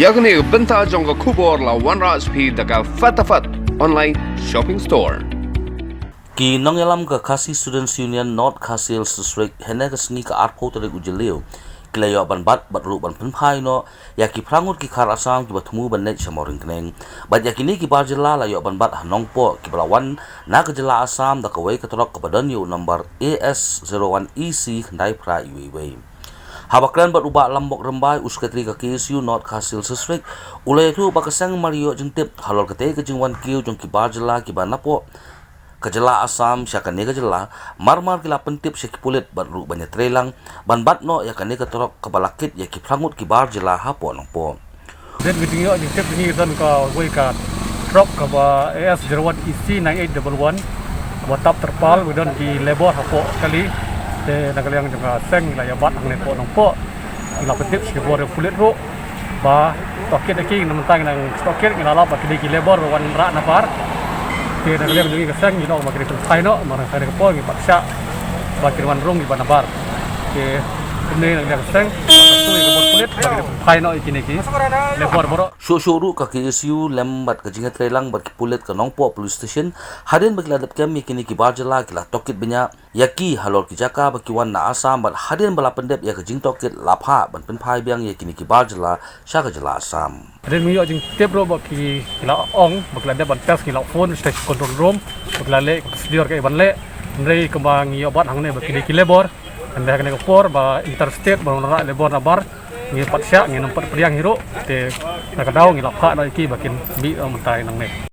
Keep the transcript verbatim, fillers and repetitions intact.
Ïa kane ka bynta jong ka khubor la wanrah sha phi da ka Fatafat Online Shopping Store. Ki nongïalam ka Khasi Students Union North Khasi Hills District, hynne ka sngi ka arphew tarik u Jylliew, ki la ïoh ban bat bad ruh ban pynphai noh ïa ki phra ngut ki khar Assam kiba thmu ban leit sha Mawryngkneng. Bad ïa kine ki bar jylla la ïoh ban bat ha Nongpoh, kiba la wan na ka jylla Assam da kawei ka trok kaba don ïa u nombar A S zero one E C khyndai phra iwei iwei. Haba kren bad u Bah Lambok Rymbai, u Secretary ka K S U North Khasi Hills District, u la ïathuh ba ka seng mar ïoh jingtip halor katei ka jingwan kiew jong ki bar jylla kiba napoh ka jylla Assam sha kane ka jylla, mar mar ki la pyntip sha ki pulit bad ruh ban ïatreilang ban bat noh ïa kane ka trok kaba la kit ïa ki phra ngut ki bar jylla hapoh Nongpoh. Dei ka jingïoh jingtip jong ngi, don kawei ka trok kaba A S zero one E C nine eight double one, kaba tap terpal, ba don ki labour hapoh kali. Te na ka liang jong ka seng ngi la ïa bat hangne hapoh Nongpoh. Ngi la pyntip sha ki bor ïa pulit ruh ba tohkit ïa ki, na mynta ngi nang tohkit, ngi la lap ba ki dei ki labour ba wanrah nabar. Te na ka liang jong ngi ka seng ngi ong ba ki dei pynphai noh, namar ha kane ka por ngi pat shah ba kin wan rung kiba nabar. Te kumne na ka liang ka seng, ba ka sui ka bor pulit ba ki dei pynphai noh ïa kine ki labour baroh. Shuh shuh ruh ka K S U lem bad ka jingïatreilang bad ki pulit ka Nongpoh Police Station, hadien ba ki la dep kem ïa kine ki bar jylla, ki la tohkit bniah ïa ki halor ki jaka ba ki wan na Assam, bad hadien ba la pyndep ïa ka jingtohkit la phah ban pynphai biang ïa kine ki bar jylla sha ka jylla Assam. Hadien ngi ïoh jingtip ruh ba ki, ki la ong ba ki la dep ban test, ngi la phone sha control room ba ki la leh ka procedure kaei ban leh. Hynrei kumba ngi ïoh bat hangne ba ki dei ki labour, hynrei ha kane ka por ba interstate ba wanrah labour nabar, ngi pat shah, ngin ym pat pdiang hi ruh. Te na ka daw ngi la phah noh ïa ki ba kin mih, eh, mynta nangne.